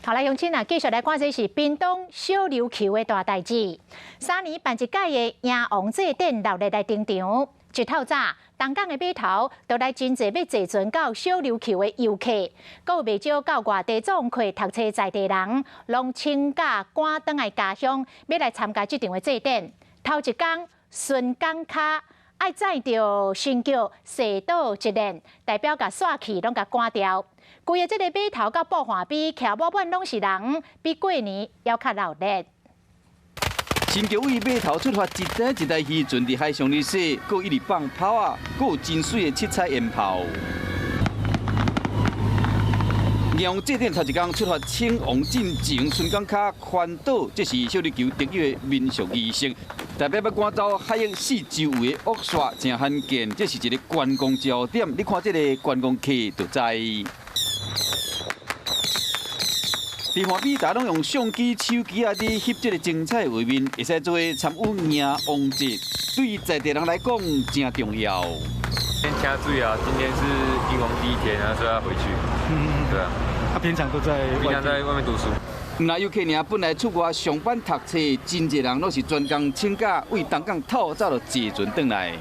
好來，鄉親啊，繼續來看這是屏東小琉球的大代誌。3年辦一屆的迎王祭典熱烈來登場。一透早，東港的碼頭就來真濟欲坐船到小琉球的遊客，閣有袂少到外地創課讀冊在地人，攏請假趕轉來家鄉，欲來參加這場的祭典。頭一工，巡港跤愛載著神轎踅島一輪，代表共煞氣攏共趕掉。規个這个碼頭佮布岸邊，徛滿滿攏是人，比過年猶較熱鬧。神轎對碼頭出發，一台一台漁船佇海上咧駛，閣一直放炮仔，閣有真媠的七彩煙炮。迎王祭典頭一工出發，請王進前，巡港跤環島，這是小琉球特有的民俗儀式，代表欲趕走海域四周圍的惡煞，誠罕見。這是一个觀光焦點，你看這个觀光客就知。佇岸邊，大家攏用相機、手機仔佇翕這个精彩畫面，會使做參與迎王節，對在地人來講誠重要。先請水啊！今天是迎王第一天，然後說要回去。對啊。他平常都在？平常在外面讀書。毋但遊客爾，本來出外上班讀冊，真濟人攏是專工請假，為東港透早就坐船轉來。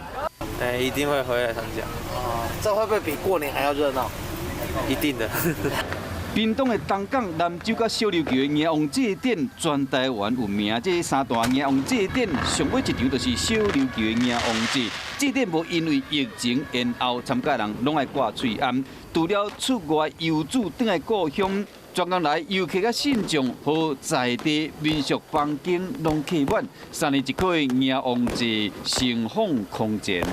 哎，一定會回來參加。哦，這會不會比過年還要熱鬧？一定的。屏東的東港、南州佮小琉球的迎王祭典，全台灣有名。這三大迎王祭典，上尾一場就是小琉球的迎王節。祭典無因為疫情延後，參加人攏愛掛喙罨。除了出外遊子轉來故鄉，專工來遊客佮信眾和在地民俗房間攏客滿。3年一過的迎王節，盛況空前。